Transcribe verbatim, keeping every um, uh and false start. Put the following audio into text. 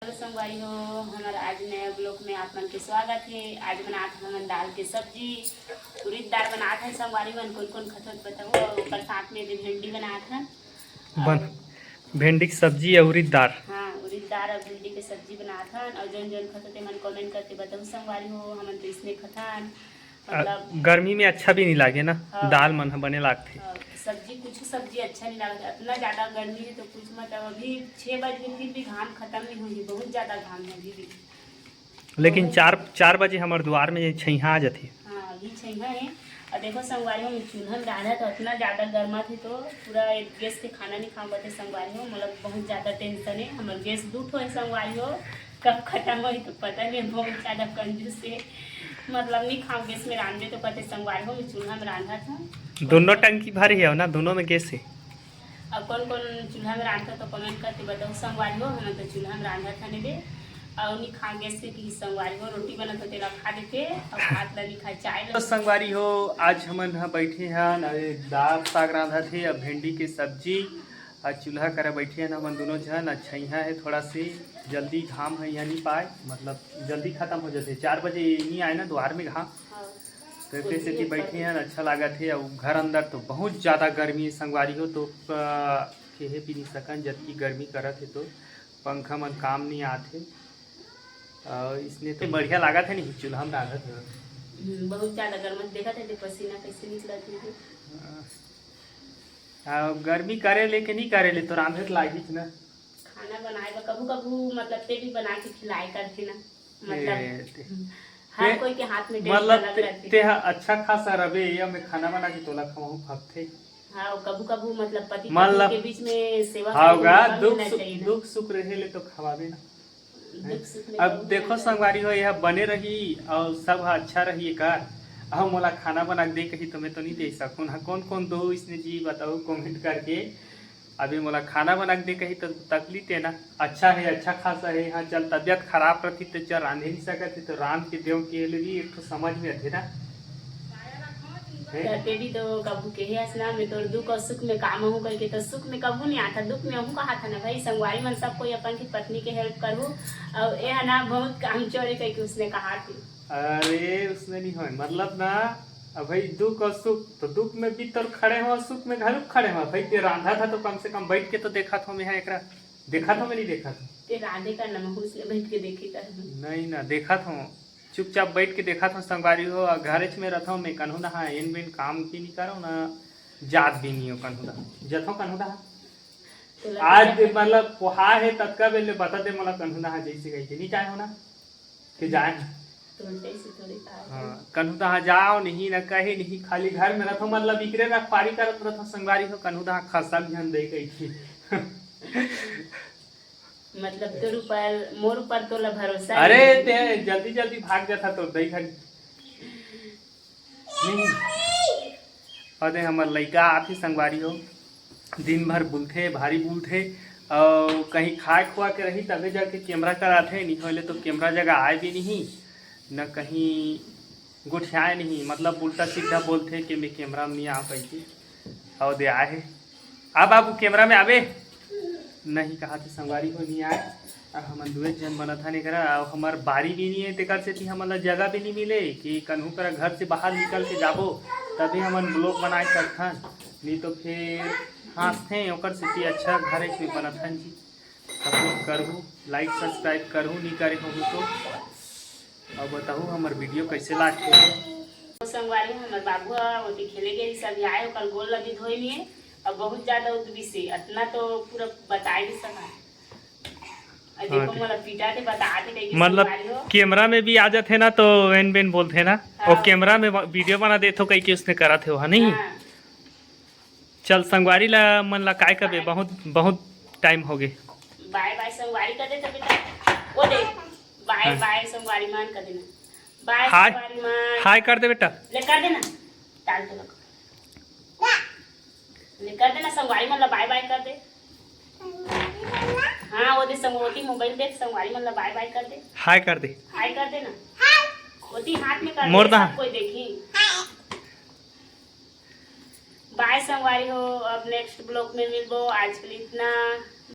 Hello संगवारी हो, हमर आज नया ब्लॉग में आप मन के स्वागत हे। आज बनात हन हमन दाल के सब्जी, उरीद दाल बनात हन संगवारी मन। कौन कौन खथों बताहू, अउ ओकर साथ में दे भिंडी बनात हन। बन अउ भिंडी के सब्जी अउ उरीद दाल। हाँ, उरीद दाल अउ भिंडी के सब्जी बनात हन। अउ जौन जौन खथों ते मन कमेंट करके बताहू संगवारी हो, हमन तो इसने खथन। अ, मतलब गर्मी में अच्छा भी नहीं लागे ना, हाँ। दाल मन ह बने लागथे। हाँ, सब्जी, कुछ सब्जी अच्छा नहीं लागत, इतना ज्यादा गर्मी है तो कुछ मत। अब अभी छह बज गए, फिर भी घाम खत्म नहीं हुई, बहुत ज्यादा घाम है अभी भी। लेकिन बहुत चार, चार बजे हमर दुआर में छइहा आ जाथे। हाँ, अभी छइहा है। और देखो संगवारी, हम चूल्हा में रांधा तो इतना ज्यादा गर्मा थे, तो पूरा एक गैस के खाना नहीं खाऊं पाते संगवारी हो। मतलब बहुत ज्यादा टेंशन है, हमर गैस दू ठो है संगवारी हो, कब खत्म होई तो पता नहीं। बहुत ज्यादा कंजूस है, मतलब नहीं खाऊं गैस में रांधे तो पते संगवारी हो, मैं चूल्हा में रांधा था। दोनों टंकी भरे है ना, दोनों में गैस है। अब कौन कौन चूल्हा में रांधता तो कमेंट करके बताओ संगवारी हो। हम तो चूल्हा में रांधा था ने दे, और नहीं खा गैस के कि संगवारी हो, रोटी बनत हो तेला खा देते, और भात ला नहीं खा, चाय तो ला। संगवारी हो, आज हमन ह बैठे हन, अरे दाल साग रांधा थे, अब भिंडी के सब्जी, आज चूल्हा करा बैठे हन हमन दोनों झन। आज छइहा है, थोड़ा से जल्दी घाम है यहाँ नहीं पाए, मतलब जल्दी खत्म हो जाते, चार बजे नहीं आए ना दुआर में घाम, हाँ। तो एकर सेती बैठे हन, अच्छा लागत हे। अउ घर अंदर तो बहुत ज्यादा गर्मी है संगवारी हो, तो अ, खेहे भी नहीं सकन, जतकी गर्मी करत हे तो पंखा मन काम नहीं आत हे। अउ इसने तो बढ़िया लागत है नहीं, चूल्हा में रांधत हे। हम्म, बहुत ज्यादा गर्म देखत है, देख पसीना कैसे निकलत है। हाँ, गर्मी करे ले के नहीं करे ले तो रांधे तो लागिच ना। खाना बनाए बर कभू कभू मतलब ते भी बना के खिलाए करथे ना, मतलब ए, ते, हर ते, कोई के हाथ में टेस्ट मतलब अलग ते, रहथे। ते ह अच्छा खासा रबे, ये मैं खाना बना के तोला खवाहूँ, खपथे। हाँ, कभू कभू मतलब पति पत्नी के बीच में सेवा करे के मौका मिलना चाहिए ना। दुख सुख रहे ले तो खवाबे ना। दुख सुख में अब देखो संगवारी हो, यह बने रही और सब ह अच्छा रही एकर, अब मोला खाना बना के दे कही तो मैं तो नहीं दे सकूँ ना। कौन कौन दो इसने जी बताओ कमेंट करके। अभी मोला खाना बना के दे कही तो तकलीफ है ना। अच्छा है, अच्छा खासा है। हाँ चल, तबियत खराब रहती तो चल रांधे नहीं सकत है तो रांध के देव के लिए भी एक ठो समझ में आथे ना। हैं? कहते भी तो कभू के हे असना में तोर दुख और सुख में काम हूँ करके तो सुख में कभू नहीं आता, दुख में हूँ कहा था ना भाई। संगवारी मन सब कोई अपन की पत्नी के हेल्प करू और ये है ना बहुत काम चोरे करके उसने कहा थी। अरे उसने नहीं होय मतलब ना, अब भाई दुख और सुख तो दुख में भी तोर खड़े हो, सुख में घलुक खड़े हो भाई। ते रांधा था तो कम से कम बैठ के तो देखा था मैं एकरा, देखा था मैं नहीं देखा था। ते रांधे का नमहूस ले बैठ के देखी कर। नहीं ना देखा था, चुपचाप बैठ के देखा था संगवारी हो। और घरेच में रहता हूँ मैं, कन्हू ना हाँ एन बेन काम की नहीं करो ना, जात भी नहीं हो कन्हू ना, जथो कन्हू ना। तो लगे आज जाता मतलब पोहा है ततका बेले बता दे मोला कन्हू ना हाँ जैसे कही के नहीं चाहे हो ना। के जाए। तो उल्टे से थोड़ी कहा हाँ, कन्हू तहाँ जाओ नहीं ना कहे नहीं, खाली घर में रथो, मतलब इकरे रखवारी करत रथो संगवारी हो। कन्हू तहाँ खसक झन दे कही थी। मतलब तोर ऊपर, मोर ऊपर तोला भरोसा अरे नहीं। ते जल्दी जल्दी भाग जाता तो दई घर नहीं। अरे हमर लइका आथे संगवारी हो, दिन भर बुलथे, भारी बुलथे, और कहीं खाए खुआ के रही तबे जाके कैमरा कराथे, नहीं होले तो कैमरा जगह आए भी नहीं, न कहीं गोठियाए नहीं, मतलब उल्टा सीधा बोलथे कि मैं कैमरा में नहीं आ पाई। और दे आए हे, आ बाबू कैमरा में आबे, नहीं कहा थे संगवारी हो नहीं आए। अब हमन दुए झन बनत हन एकरा, अउ हमर बारी भी नहीं है, तेकर सेती हमन ला जगह भी नहीं मिले कि कन्हू करा घर से बाहर निकल के जाबो, तभी हमन ब्लॉग बनाए सकथन, नहीं तो फिर हाँसथे, ओकर सेती अच्छा घरे में बनत हन जी। सपोर्ट करहू, लाइक सब्सक्राइब करहू, नहीं करे होहू तो। अब बताहू हमर वीडियो कैसे लागथे। तो संगवारी हमर बाबू ह ओती खेले गए सब आए, ओकर गोल लगी धोई लिए। अब बहुत ज्यादा उदबिस है, इतना तो पूरा बताए नहीं सका। और देखो हाँ। मोला पीटा थे, बता थे कहीं मतलब संगवारी हो। कैमरा में भी आ जाते ना तो एन बेन बोलते ना, हाँ। और कैमरा में वीडियो बना दे तो कहीं के उसने करा थे वहाँ नहीं। हाँ। चल संगवारी ला मन ला काय कबे, बाय। बहुत बहुत टाइम हो गए। बाय बाय संगवारी कर दे तो बेटा, वो दे। बाय हाँ। बाय संगवारी मन कर देना। Bye hi. संगवारी मन। हाय कर दे बेटा। ले कर देना। डाल दे लगा। ले कर देना संगवारी मन ला बाय बाय कर दे। हाँ वो दे संगवारी मोबाइल दे संगवारी मन ला बाय बाय कर दे। हाय कर दे। हाय कर देना। ओती हाथ में कर मोर दे, दहा। सब कोई देखी। बाय संगवारी हो, अब नेक्स्ट ब्लॉग में मिलबो। आज के लिए इतना,